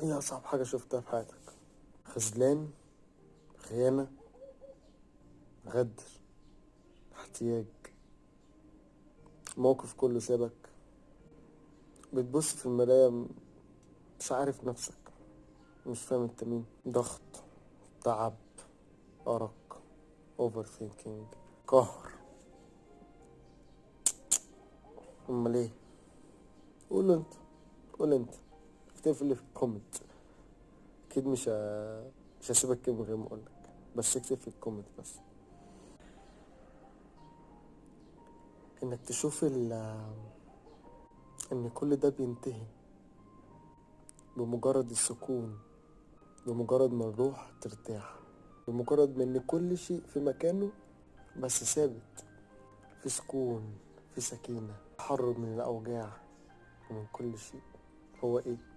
ايه اصعب حاجة شفتها في حياتك؟ خذلان، خيانة، غدر، احتياج، موقف كله سابك. بتبص في المراية مش عارف نفسك، مش فاهم انت مين. ضغط، تعب، أرق، overthinking، قهر. امال ايه؟ قول انت، قول انت، اكتب لي في ال comment. اكيد مش هسيبك كده من غير ما اقولك، بس اكتب في ال comment بس. انك تشوف ان كل ده بينتهي بمجرد السكون، بمجرد ما الروح ترتاح، بمجرد ما ان كل شيء في مكانه بس ثابت، في سكون، في سكينة، تحرر من الأوجاع ومن كل شيء. هو إيه؟